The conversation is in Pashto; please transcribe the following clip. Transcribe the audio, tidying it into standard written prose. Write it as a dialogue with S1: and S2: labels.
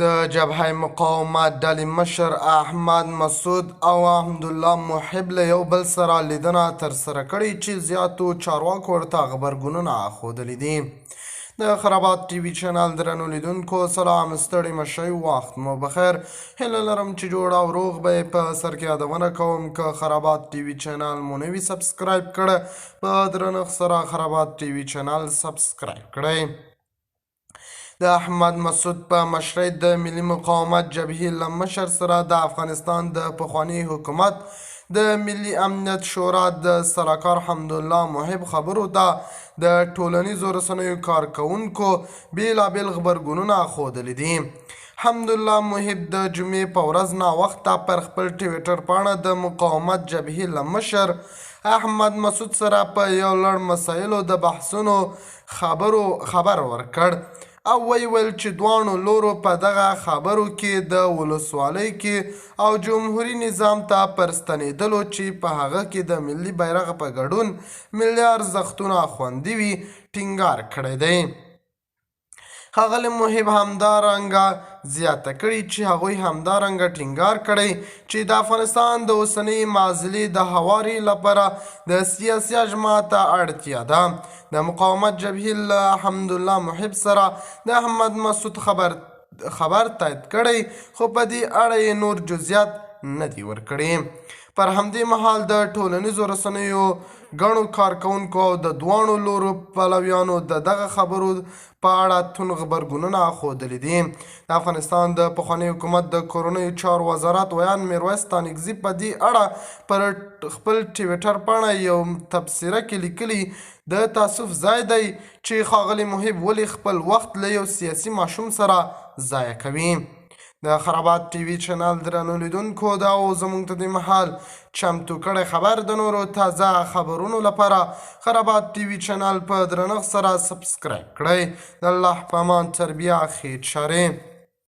S1: د جبهه مقاومت ډلې مشر احمد مسعود او حمدالله محب له یو بل سره لیدنه ترسره کړې چې زیاتو چارواکو ورته غبرګونونه ښودلي دي. د خرابات ټي وي چینل درنو لیدونکو سلام، ستړي مشئ، وخت مو بخیر. هیله لرم چې جوړ او روغ به. په سر کې یادونه کوم، که خرابات ټي وي چینل مو نه وي سبسکرایب کړی، په درنښت سره خرابات ټي وي چینل سبسکرایب کړئ. د احمد مسعود په مشرۍ د ملي مقاومت جبهې له مشر سره د افغانستان د پخواني حکومت د ملي امنیت شورا د سلاکار حمدالله محب خبرو ته د ټولنیزو رسنیو کارکوونکو بېلابېل غبرګونونه ښودلي دي. حمدالله محب د جمعې په ورځ ناوخته پر خپل ټویټر پاڼه د مقاومت جبهې له مشر احمد مسعود سره په یو لړ مسایلو د بحثونو خبر ورکړ او ویې ویل چې دواړو لورو په دغه خبرو کې د ولسوالۍ کې او جمهوري نظام ته پر ستنېدلو چې په هغه کې د ملي بیرغ په ګډون ملي ارزښتونه خوندي وي ټینګار کړی دی. ښاغلي محب همدارنګه زیاته کړې چې هغوی همدارنګه ټینګار کړی چې د افغانستان د اوسنۍ معضلې د هواري لپاره د سیاسي اجماع ته اړتیا ده. د مقاومت جبهې له حمدالله محب سره د احمد مسعود خبر تایید کړی، خو په دې اړه یې نور جزئیات نه دي ورکړي. پر همدې مهال د ټولنیزو رسنیو ګڼو کارکوونکو او د دواړو لورو پلویانو د دغه خبرو په اړه توند غبرګونونه ښودلي دي. د افغانستان د پخواني حکومت د کورنیو چارو وزارت ویاند میرویس ستانکزي په دې اړه پر خپل ټویټر پاڼه یو تبصره کې لیکلي، د تاسف ځای دی چې ښاغلی محب ولې خپل وخت له یو سیاسي ماشوم سره ضایع کوي. د خرابات ټي وي چینل درنو لیدونکو، دا و زموږ ته د مهال چمتو کړی خبر. د نورو تازه خبرونو لپاره خرابات ټي وي چینل په درنښت سره سبسکرایب کړئ. د الله په امان، تر بیا، ښې چارې.